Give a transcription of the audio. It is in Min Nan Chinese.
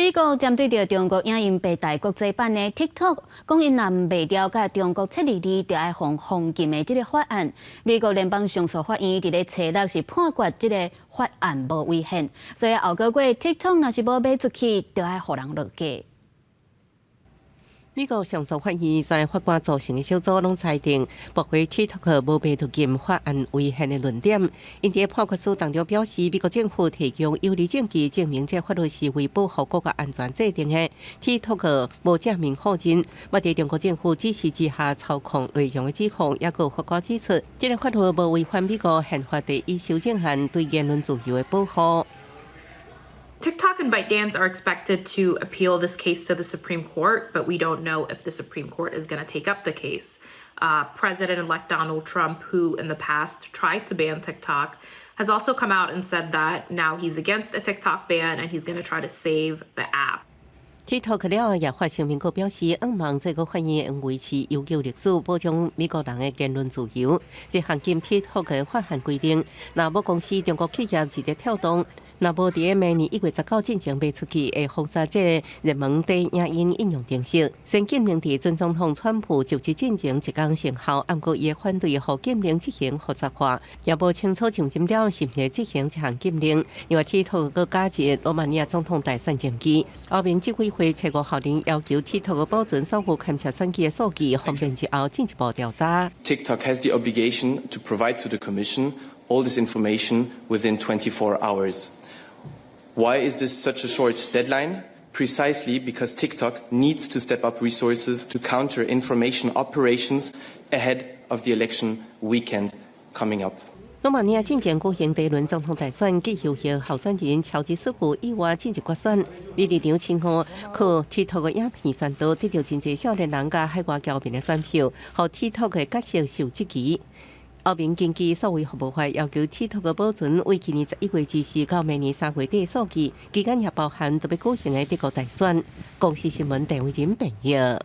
美國針對著中國影音平台國際版的 TikTok，講𪜶若毋賣掉共中國切二字，就愛予封禁的這个法案。美國聯邦上訴法院佇咧初六是判決這个法案無違憲，所以後個月 TikTok 若是無賣出去，就愛予人落架。美國上訴法院在法官組成的小組攏裁定駁回 TikTok 無賣出禁法案違憲的論點。𪜶佇判決書當中表示，美國政府提供有力證據證明這法律是為保護國家安全制定的。TikTok 無正面否認，嘛佇中國政府指示之下操控內容的指控，也閣法官指出，這个法律無違反美國憲法第一修正案對言論自由的保護。 TikTok and ByteDance are expected to appeal this case to the Supreme Court, but we don't know if the Supreme Court is going to take up the case. President-elect Donald Trump, who in the past tried to ban TikTok, has also come out and said that now he's against a TikTok ban and he's going to try to save the app. TikTok 了後也發聲明，閣表示，向望這個法院會維持悠久歷史，保障美國人的言論自由。這項禁 TikTok 的法案規定，若母公司中國企業字節跳動，若無佇明年1月19進前賣出去，會封殺這个熱門的影音應用程式。新禁令佇準總統川普就職進前一工生效，毋過伊的反對予禁令執行複雜化，也無清楚上針了是毋是執行這項禁令。另外，TikTok 閣加入羅馬尼亞總統大選前期，歐盟執委會初五號令要求 TikTok 保存所有牽涉選舉的數據，方便之後進一步調查。 TikTok has the obligation to provide to the Commission all this information within 24 hours. Why is this such a short deadline? Precisely because TikTok needs to step up resources to counter information operations ahead of the election weekend coming up. 羅馬尼亞進前舉行第一輪總統大選，極右翼候選人喬吉斯夫意外進入決選。伊佇場前後靠 TikTok 的影片宣導，得著真濟少年人佮海外僑民的選票，予 TikTok 的角色受質疑。歐盟根據數位服務法要求 TikTok 保存為今年11月24到明年3月底的數據，期間也包含準備舉行的德國大選。公視新聞鄧偉仁編譯。